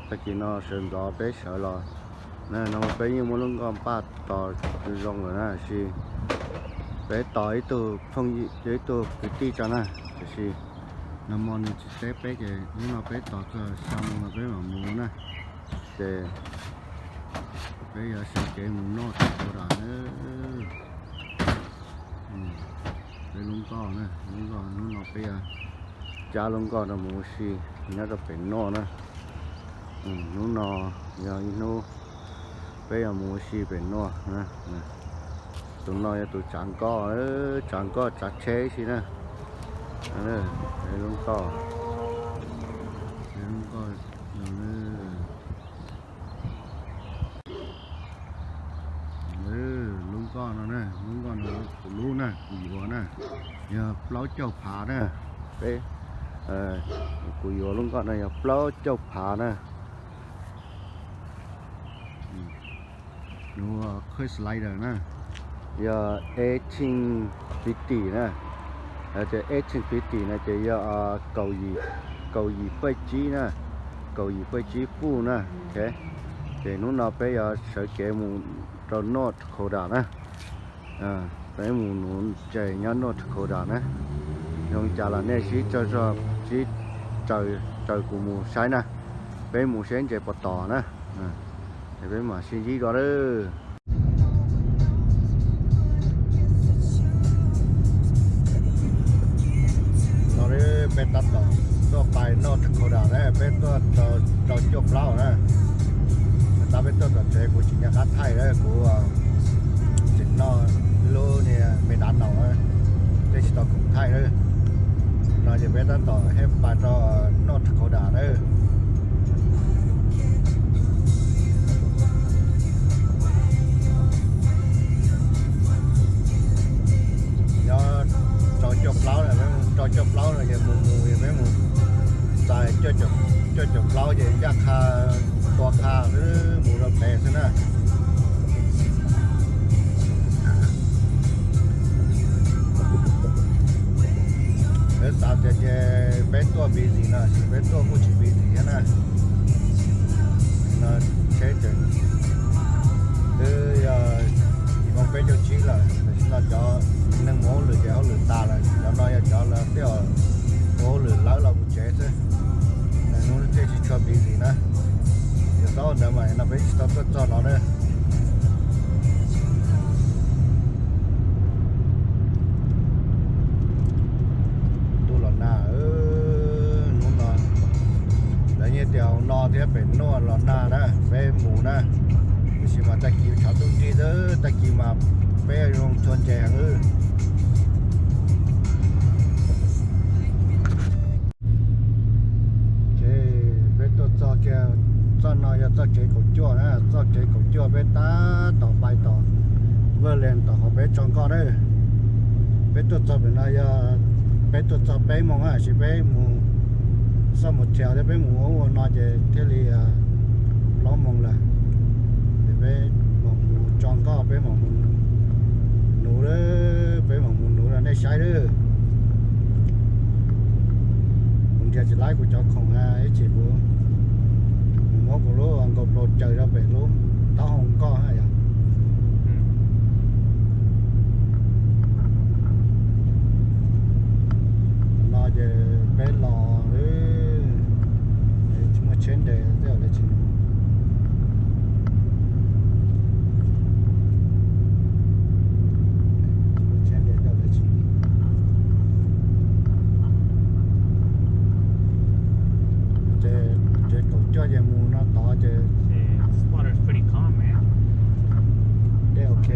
Tag kis no sawv ntxov peb sawv los, no peb yeej muab lub nkoj npaj tos zoo lawm na, tab sis peb tos ib tug phooj ywg, ib tug kwv tij tso na, tiam sis nag hmo nws tsis teb peb ces hnub no peb tos txog xya moo no peb mam mus na. Ces peb yuav sawv kev mus noj tau dam na. Peb lub nkoj na, lub nkoj hnub no peb yuav cab lub nkoj rau mus ua si nyob rau pem noj na. Hnub no yog ib hnub peb yuav mus ua si pem noj na. Tus no yog tus tsav nkoj, tsav nkoj tsav tsheb si na. Peb lub nkoj, peb lub nkoj no na. Lub nkoj no na, lub nkoj no kuv lub na, kuv yuav na, yog plaub caug phav na. Peb, kuv yuav lub nkoj no yog plaub caug phav na. Nws ua Cruise Liner na, yog eighteen fifty na, ces eighteen fifty no ces yog kaum yim phav tsib na, kaum yim phav tsib foot na. Ces hnub no peb yuav sawv kev mus rau North Dakota na. Peb mus nuv ntses nyob North Dakota na. Zoo li cas los nej sib tsaug zog, sib raws kuv mus saib na. Peb mus saib ntses puas tos na. Ces peb mam sib ntsib dua lawm. No peb tab tom tuaj pais North Dakota na, peb tuaj rau cuaj plaub na. Tab peb tuaj tom tsev kuv tsis nco qab thaij na, kuv tseem noj ib lub niag me dav naus na, peb tsis tau khoom thaij na. No ces peb tab tom head pais rau North Dakota na. Nyob rau cuaj plaub, rau cuaj plaub no ces mus mus peb mus txais cuaj caum plaub ces ncaj qha tua qha xwb mus rau pem xwb na. Peb xav tias ces peb tuaj busy no ces peb tuaj kuj tsis busy thiab na. No tsheb tseem twb yog yim moo peb caug tsib lawm, tam sim no cov neeg mus hauj lwm ces hauj lwm tas lawm, cov no yog cov lawv tej uas ua hauj lwm lawv los mus tsev xwb. Hnub thiaj tsis tshua busy na. Yog txhob ua ntawd mas no peb tsis tau tuaj txog no na. Ntuj los nag, hnub no lawv yeej tias hauv no thiab pem nuaj los nag na, peb mus na. Tiam sis mas tag kis tshav ntuj nrig xwb, tag kis mas peb zoo txhua ntses heev. Ces peb tuaj txog kiag, txoj no yog txoj kev kaum cuaj na, txoj kev kaum cuaj peb tab tom pais tom Verland tom qhov peb tso nkoj na. Peb tuaj txog pem no yog, peb tuaj txog peb moos na, tiam sis peb mus xauj motel thiab peb mus ua ub ua no ces thiaj li plaub moos lawm. Ces peb mam mus tso nkoj, peb mam mus nuv, peb mam mus nuv rau nej saib lawm. Kuv nrhiav tsis laib kuv cov khoom na, ib chim kuv mus muab kuv lub GoPro caws rau pem lub taub hau nkoj na yom. No ces peb los, tsis muaj tsheb nres tej zaum lawv tsis mus. Tsis muaj tsheb nres tej zaum lawv tsis mus. Ces kev kaum cuaj ces mus no tod ces dej ok.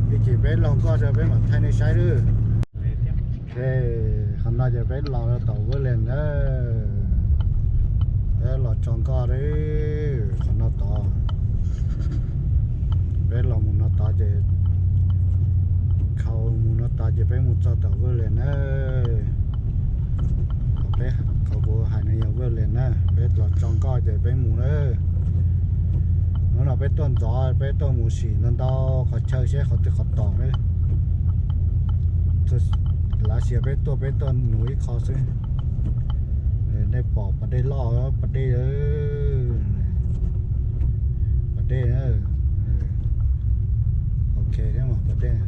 Ib chim peb laug nkoj rau peb mam thaij nej saib lawm. Qhov no ces peb los rau tom Verland na. Peb los tso nkoj li qhov no tod. Peb los mus no tod ces, khau mus no tod ces peb mus txog tom Verland na. Qhov kuv hais no yog Verland na, peb los tso nkoj ces peb mus na. Hnub no peb tuaj ntxov, peb tuaj mus sim ntau ntau qhov chaw seb qhov twg qhov tom na. Lav xias peb tuaj, peb tuaj nuv ib qho xwb. Nej pom pas dej loj, pas dej, pas dej, ok thiab mas pas dej.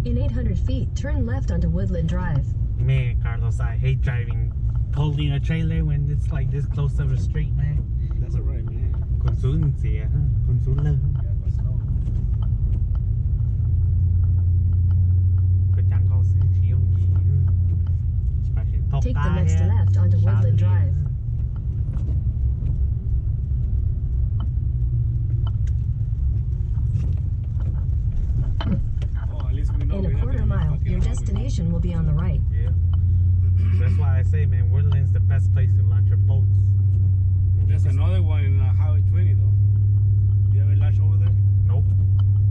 In eight hundred feet, turn left onto Woodland Drive. Man, Carlos, I hate driving totally in a trailer when it's like this close to the street, man. That's all right, man. Koj ntxub ntxias, koj ntxub lawg. Yeah, go slow. Koj cab nkauj xwb tsis yooj yim. Take the next left onto Woodland Drive. In a quarter mile, your destination will be on the right. Yeah. That's why I say, man, Woodland's the best place to launch your boats. There's another one in uh, Highway twenty, though. You ever launch over there? Nope.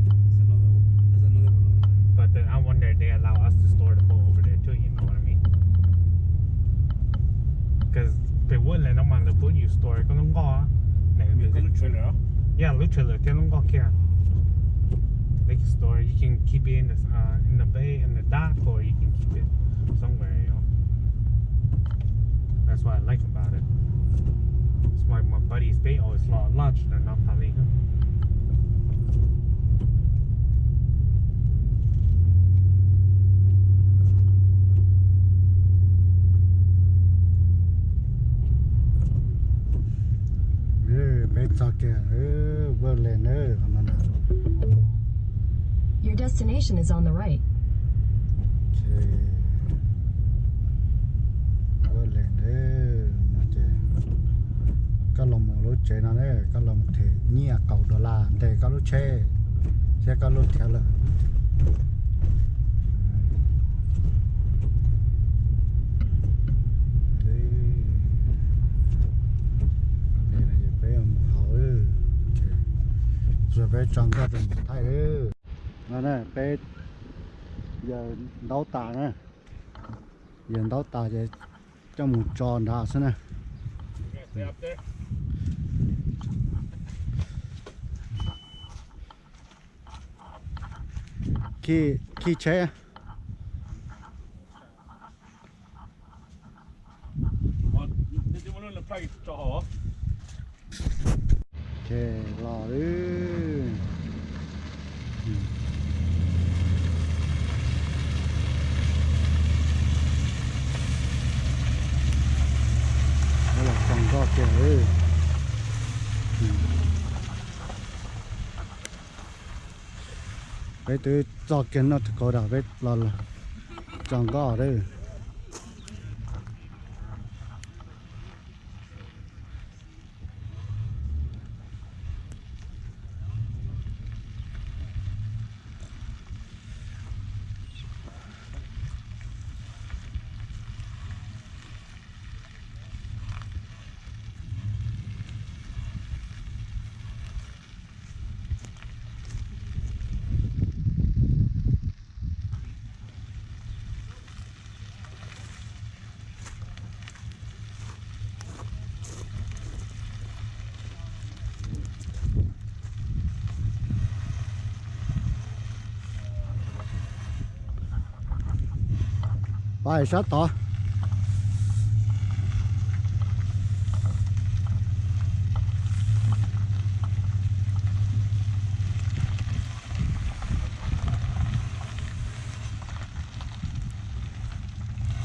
That's another, that's another one over there. But then I wonder if they allow us to store the boat over there too, you know what I mean? Because pem Woodland no mas lawv pub yus store koj lub nkoj. Koj lub trailer? Yeah, lub trailer thiab lub nkoj kiag. They can store it. You can keep it in the, uh, in the bay, in the dock, or you can keep it somewhere, you know. That's what I like about it. It's like my buddies, they always launch their Nopali. Peb txog kiag Woodland na, qhov no na. Your destination is on the right. Ces Woodland na, no ces koj los mus lub tsev no na, koj los mus them nyiaj kaum dollar ntes koj lub tsheb thiab koj lub thiav lawm. Peb mus hauv, peb tso nkoj rau mus thaij. No peb yawg ntaub tas na, yawg ntaub tas ces coj mus tso nrad xwb na. Khij tsheb. Ces los lawm. Los txog nkoj kiag lawm. Peb twb txog kiag noj kau das peb los txog nkoj lawm. Pais sab tod.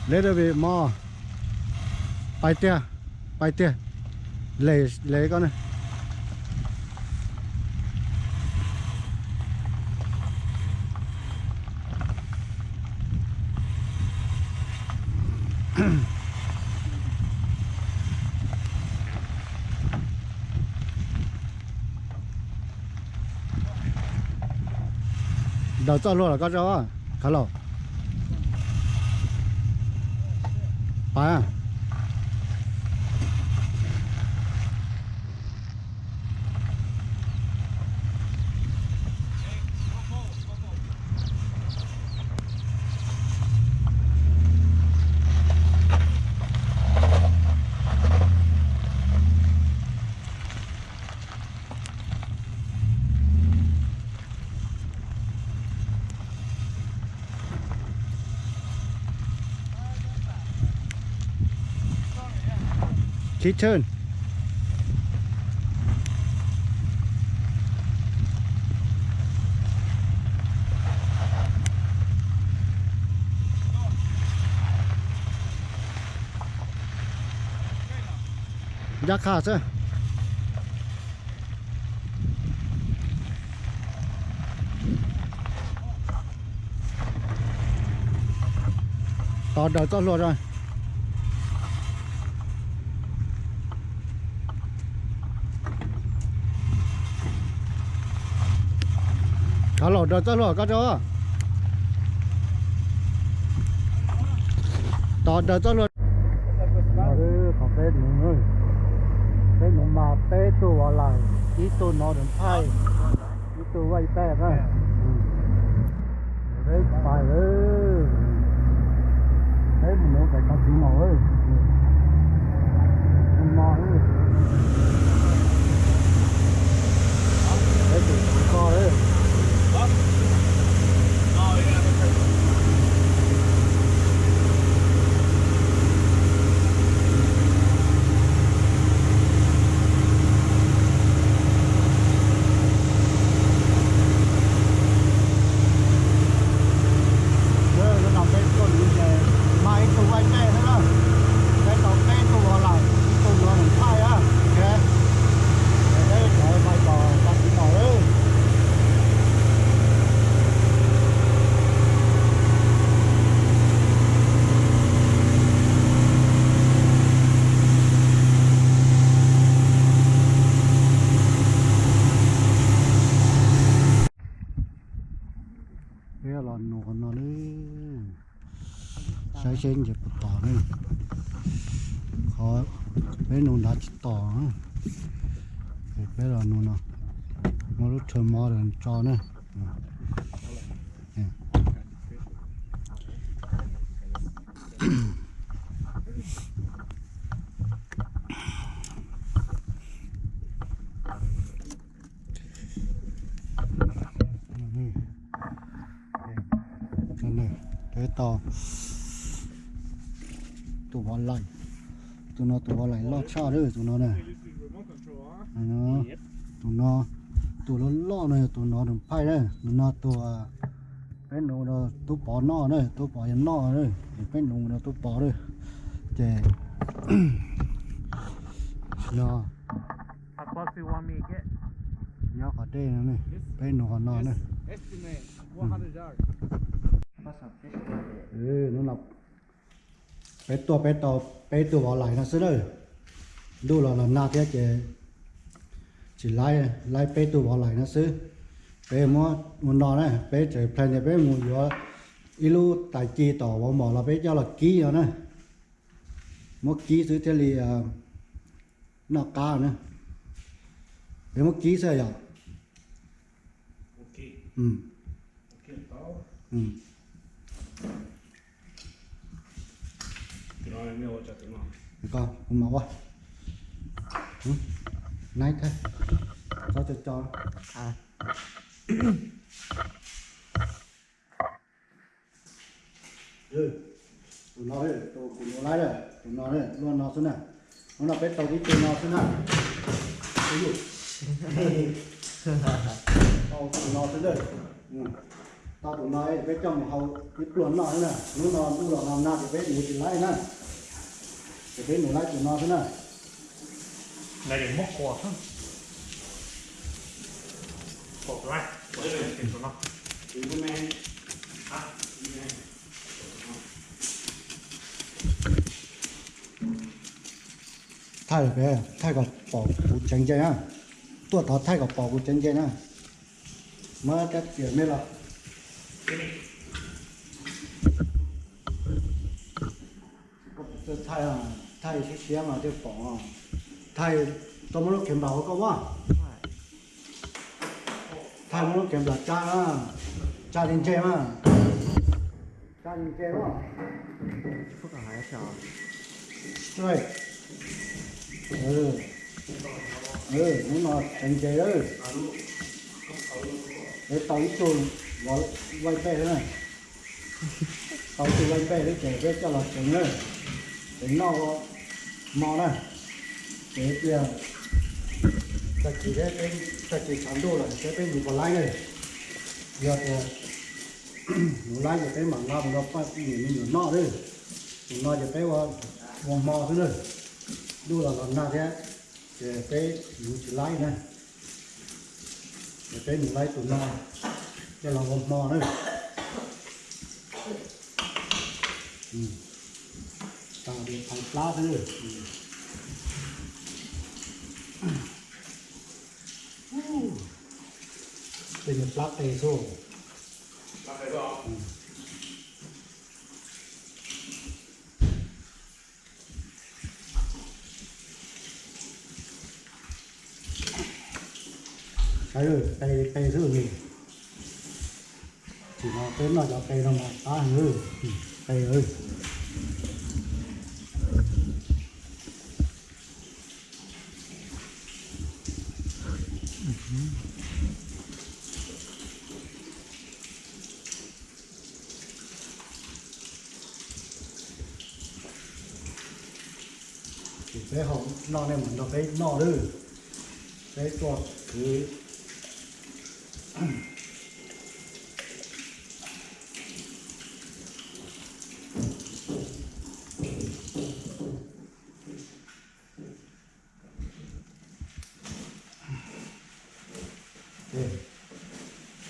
Little bit more. Pais tiag, pais tiag. Les, les koj ne. Daws txoj hlua los koj tso, Khab Laus. Pais. Kitchen. Ncaj qha xwb. Tos daws txoj hlua. Khav laus daws txoj hlua koj tso. Tos daws txoj hlua. Qhov peb nuv, peb nuv mas peb tug vov laim, ib tug northern pipe, ib tug white bed na. Peb pais lawm, peb mus nuv pem qhov txiv maum lawm. Peb tus txiv ko lawm. Lub no peb tuaj nuv ces mag ib tug white bed xwb na. Peb tau peb tug vov laim, ib tug northern pipe na. Ok, peb sawv pais tos tag kis tau lawm. Peb los nuv qhov no na, saib seb nce puas tos na. Qhov peb nuv nrad tsis tos, ces peb los nuv no, muab lub tshawv mov tso na. Peb tau tus vov laim, tus no tus vov laim loj tshaj lawm tus no na. Tus no, tus loj loj no yog tus northern pipe na, tus no tus peb nuv rau tub pov noj na, tub pov yuav noj na, es peb nuv rau tub pov na. Ces yog nyob qhov dej no ne, peb nuv qhov no ne. Hnub no peb tuaj peb tau peb tug vov laim no xwb na. Ntuj los los nag thiab ces tsis laib, laib peb tug vov laim no xwb. Peb muab ua no na, peb tseem plan tias peb mus yuav ib lub tais ci tom vov mom los peb coj los kib no na. Muab kib xwb thiaj li noj qab na. Peb muab kib xwb yom. Kuv mam ua. Naib thaij, tso tso tso. Tus no, tus kuv nuv laib, tus no, luaj no xwb na. Hnub no peb tau tib tug no xwb na. Tau tus no xwb na. Tau tus no peb coj mus hau ib pluag noj xwb na. Hnub no ntuj los nag nag ces peb nuv tsis laib na. Ces peb nuv laib tus no xwb na. Thaij, thaij kom pom kuv tsev ntse na. Tuaj tod thaij kom pom kuv tsev ntse na. Muab kab tias me los. Thaij, thaij siab siab mas thiaj pom. Thaij tau muab lub khev nplaum koj muab. Thaij muab lub khev nplaum tsa, tsa li ntse mas. Tsa li ntse mas. Straight. Hnub no tsev ntse lawm. Peb tau ib tug vov laim pej xwb na. Tau ib tug laim pej xwb ces peb coj los tsev na. Tsev noj mov na. Ces tias tag kis, tag kis tshav ntuj lawm ces peb mus pom laib na. Yog tias mus laib ces peb mam nqa mus rau poj niam me nyuam noj na. Tus no ces peb ua, ua hmo xwb na. Ntuj los los nag thiab ces peb mus tsis laib na. Ces peb mus laib tus no coj los ua hmo na. Tau li thaiv plab xwb. Tej niag plab qe xwb. Qe, qe xwb ni. Tsis no peb noj cov qe no mas qab heev, qe. Ces peb haus noj nej mam nrog peb noj lawm. Peb tuaj khwv.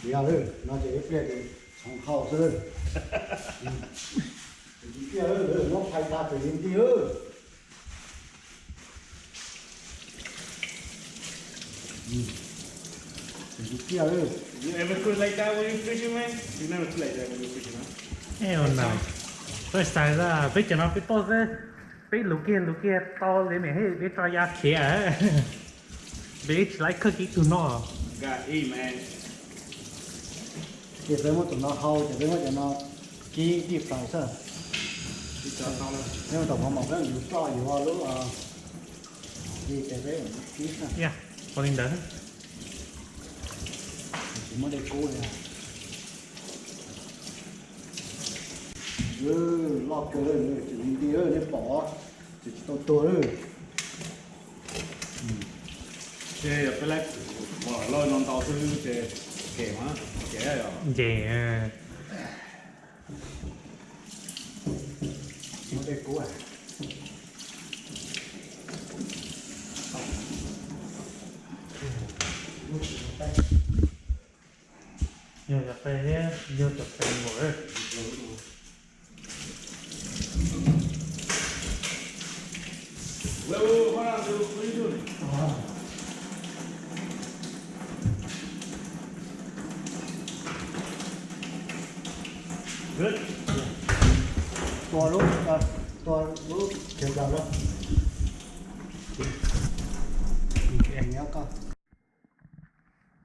Tiag lawm, no ces ib pliag ces txhoov hau xwb lawm. Tiag lawm, muab phais tas ces li nti lawm. Tiag lawm. You ever cook like that when you fishing, man? You never cook like that when you fishing, huh? Hell no. First time, peb cov no peb tuaj xwb, peb luv kiag luv kiag tau li niam hej peb tso ya khiav. Peb tsis laib khawb kiag ib tug no. Got it, man. Ces peb muab tus no hau ces peb muab cov no kib deep fry xwb. Peb muab tom qhov mas peb yuav roj yuav lub, ces peb kib xwb. Ua li ntawd. Tsis muab dej kub li. Loj kawg, tsis li nti, nej pom, tsis tsis tau tuag lawm. Ces yog peb laib mos loj no ntau xwb ces kem mas, kem yog. Ces muab dej kub. Yog cov qe thiab yog cov qe nkaus. Tua lub, tua lub khiav daws lawm.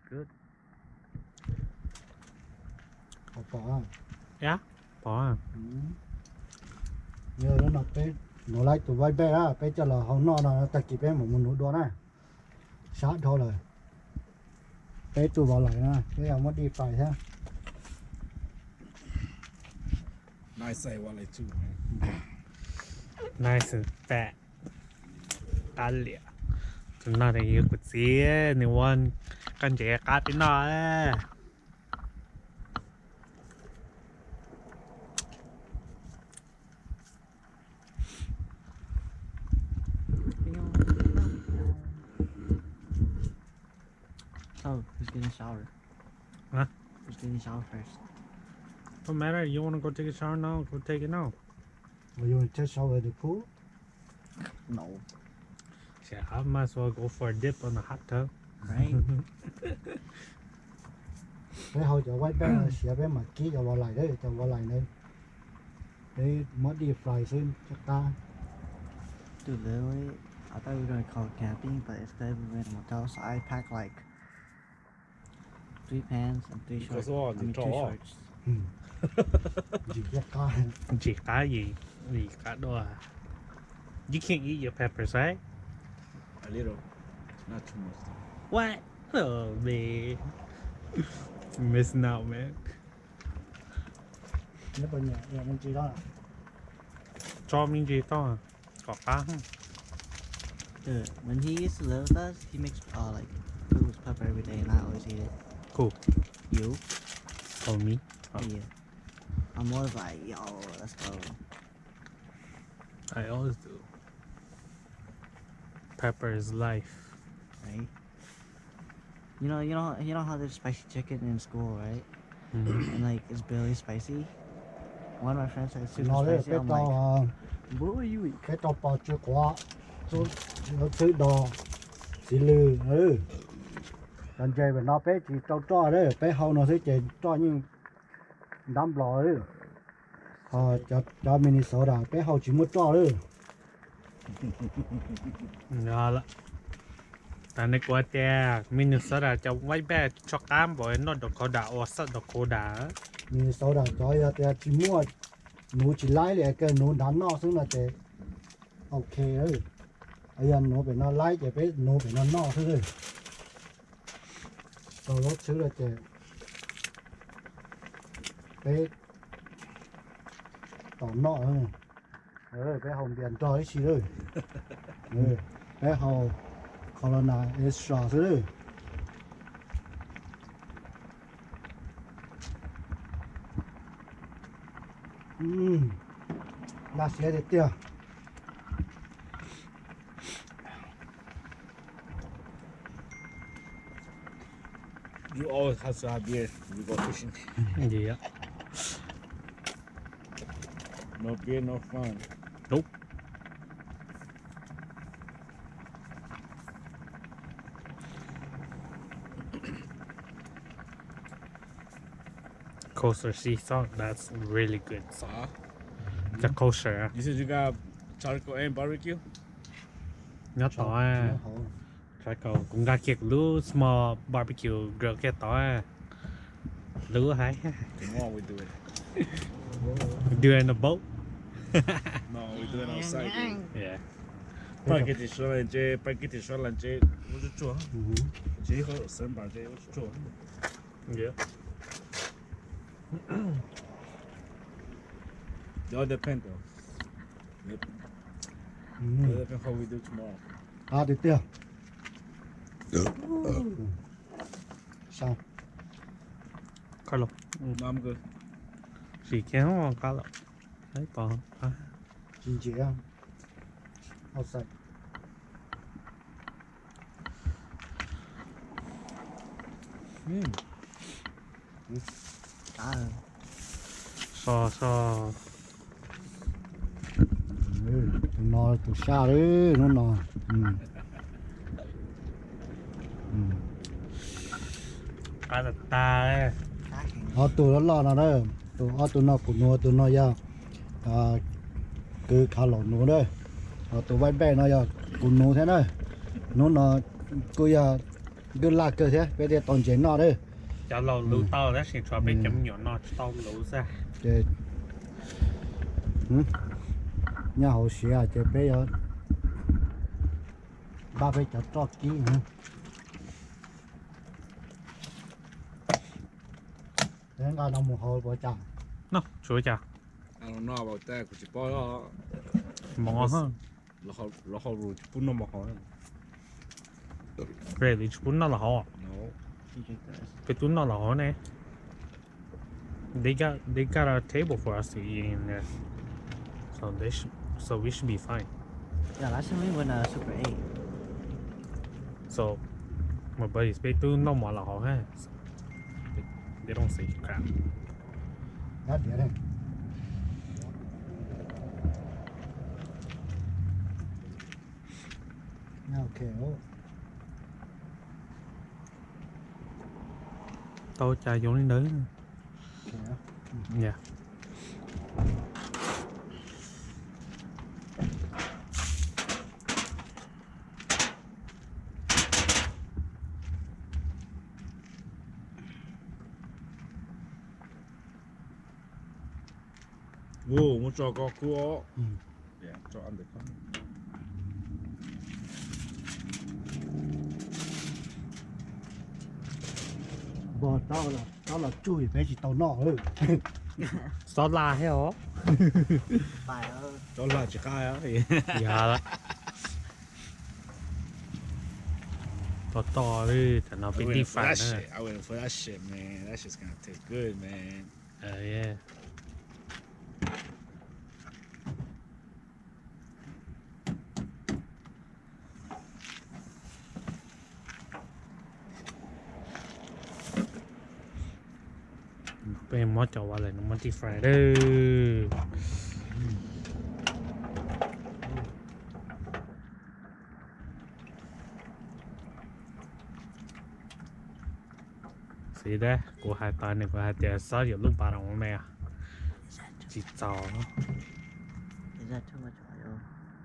Good. Pom, pom. Yog no peb nuv laib tus white bass na, peb coj los hau noj no, tag kis peb mam mus nuv dua na. Sab dhau lawm. Peb tug vov laim na, peb yuav muab deep fry thiab. Nice, fat. Qab liam. Tus no yog kuv txiv, nws ua koj ntsev qab peb noj. Oh, who's getting shower? Huh? Who's getting shower first? Don't matter. You want to go take a shower now? Go take it now. Or you want to take a shower at the pool? No. Shit, I might as well go for a dip on the hot tub. Right? Peb hau cov white bass no siav peb mam kib cov vov laim, cov vov laim na. Peb muab deep fry xwb cov qab. Dude, literally, I thought we were gonna go camping, but instead we went to a motel, so I packed like three pants and three shorts. I mean, two shorts. Ntsim qab. Ntsim qab, vim qab dua. You can't eat your peppers, right? A little, not too much though. What? Oh man, missing out, man. Tso me ntsis tau, kom qab. Dude, when he used to live with us, he makes uh, like food with pepper every day, and I always eat it. Who? You? Oh, me? Oh. Yeah. I'm always like, yo, let's go. I always do. Pepper is life. Right? You know, you know, you know how there's spicy chicken in school, right? And like it's barely spicy. One of my friends said it's super spicy. I'm like, what are you eating? Peb rau pos tsw quav, lub txhwb do, txiv lws. Cov ntses pem no peb tsis tau roj, peb hau no xwb ces roj yeej ntab nplos. Ho cov Minnesota peb hau tsis muaj roj lawm. Tas ne kuv tias Minnesota cov white bag tso qab npaum noj Dakota ua xaj Dakota. Minnesota cov yog tias tsis muaj, nuv tsis laib li, kawg nuv nrad noj xwb no ces ok. Yog nuv pem no laib ces peb nuv pem no noj xwb. Tau lub txhwb lawm ces peb tom noj. Peb haus npias nrog ib si lawm. Peb haus Corona Extra xwb lawm. Laj siab tiag tiag. You always have to have beer when you go fishing. Yeah. No beer, no fun. Nope. Kosher sea salt, that's really good salt. Huh? Cov kosher. You said you got charcoal and barbecue? Nyob tod. Charcoal, kuv nqa kiag kuv lub small barbecue grill kiag tod. Lub hais. Come on, we do it. Do it in a boat? No, we do it outside, dude. Yeah. Pab kiag tim Suav las ntse, pab kiag tim Suav las ntse, ua tsuag tsuag. Tsis yog xeev npas ntse, ua tsuag tsuag. Yeah. It all depends, though. It all depends how we do tomorrow. Qab tiag tiag. Sau. Qab los. No, I'm good. Sim kiag qab los. Tsis ntsia. Outside. So, so. Tus no tus saj lawm hnub no. Qab tag tag. Ob tug loj loj no na, tus ob tug no kuv nuv, tus no yog kwv Khav Laum nuv na, ho tus White Bear no yog kuv nuv thiab na. Hnub no kuj yog good luck kawg thiab peb thiaj tau ntses noj na. Cov laus luv tau tab sis tshuav peb cov me nyuam no tsis tau luv xwb. Ces nyob hauv siav ces peb yuav npaj peb cov roj kib. Peb nqa no mus hau puas cas? No, tsuav cas? Los hau, los hau tsis pub noj los hau. Peb tsis pub noj los hau. Peb tub noj los hau ne. They got, they got a table for us to eat in there. So they should, so we should be fine. Yeah, last time we went uh, Super eight. So, my buddies, peb tub noj mov los hau ha. They don't say crap. Okay. Tau cas zoo li ntawd. Muab tso ko kub os. Npog tsob los tsuj peb tsis tau noj. Tsob laj thiab os. Tsob laj tsis qab. Yog lawm. Toj toj, tam no peb deep fry na. I waiting for that shit, man. That shit's gonna taste good, man. Peb muab cov ua lawm no muab deep fry lawm. Xwb dab, kuv hais tau nws, kuv hais tias xob yuav lub npas rau me, tsis txaus.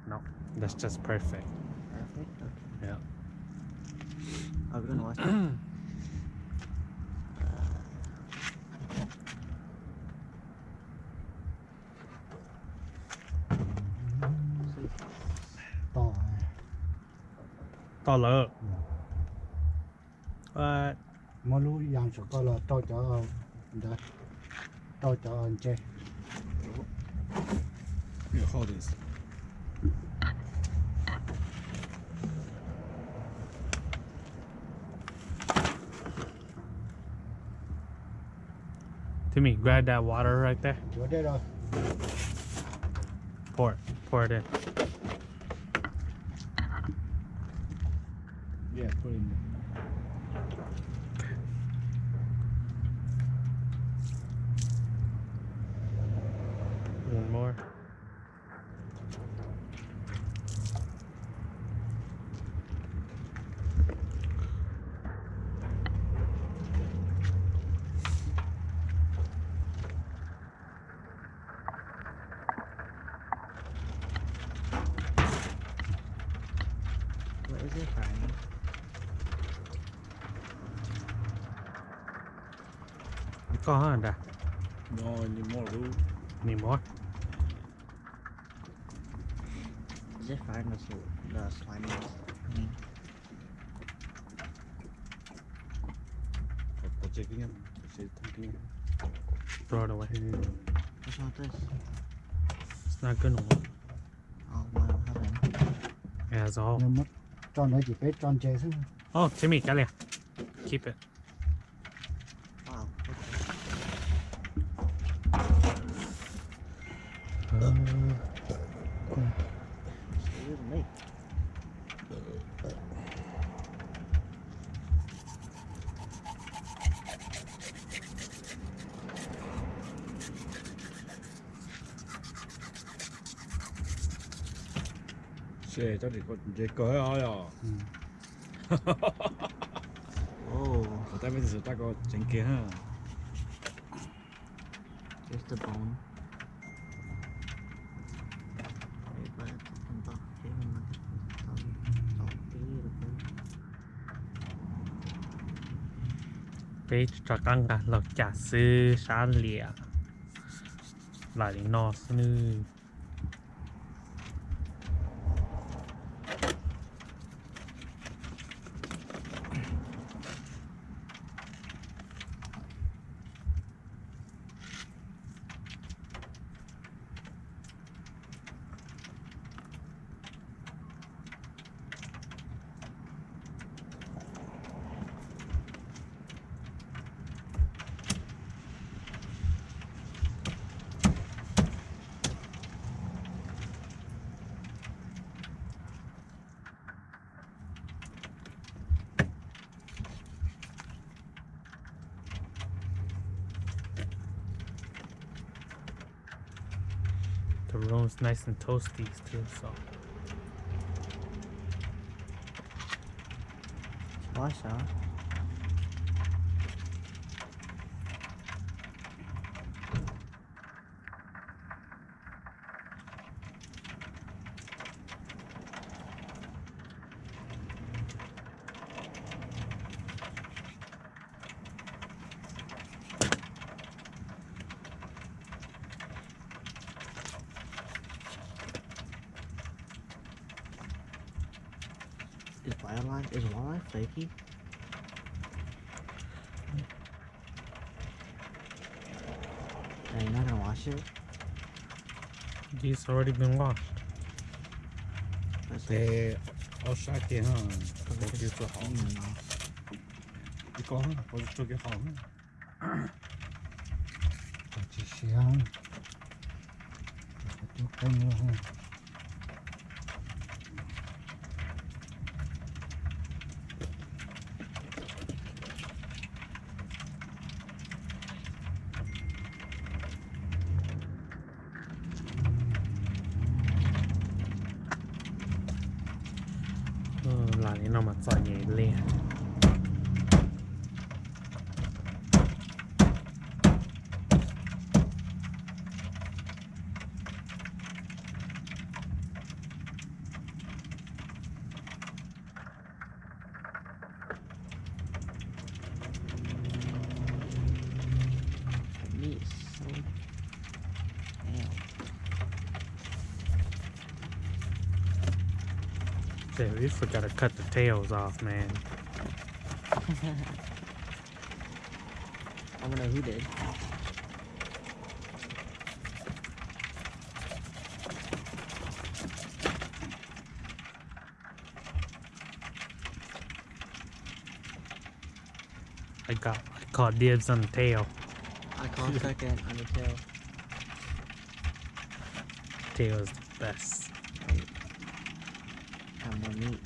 No, that's just perfect. Perfect? Okay. Yeah. Are we gonna watch it? Toj lawm. Muab lub yas saum koj los rau cov ntawd, rau cov ntses. Timmy, grab that water right there. Chuav dej los. Pour it, pour it in. Yeah, put it in there. One more. What is it frying? Koj hab nrag. No, need more, dude. Need more? Is it frying the sl-, the slimy? Mm. Throw it away. What's wrong with this? It's not good no more. Oh, wow, how bad? Yeah, that's all. Tso ntawd ces peb tso ntses xwb. Oh, Timmy, kav liam. Keep it. Wow. Seb, tsob ntses kawg os yog. Tab peb tab ko tseev kiag ha. Just the bone. Peb rov qab nqa los cas xwb sab liam. Lam li no xwb nawb. The room's nice and toasty too, so. Too much, huh? Is wildlife, is wildlife flaky? Are you not gonna wash it? These already been washed. Ces ob sab ces ho. Ua kiag txoj hauv. Ib ko, tso kiag hauv. Tsis siav, cub qeeb los. Lam li no mas txom nyem li. Damn. Dude, we forgot to cut the tails off, man. I don't know who did. I got, I caught dibs on the tail. I caught second on the tail. Tail is the best. Right. Have more meat.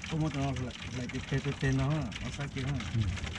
Koj muab cov no hlais tes tes tes no, no sab kiag na.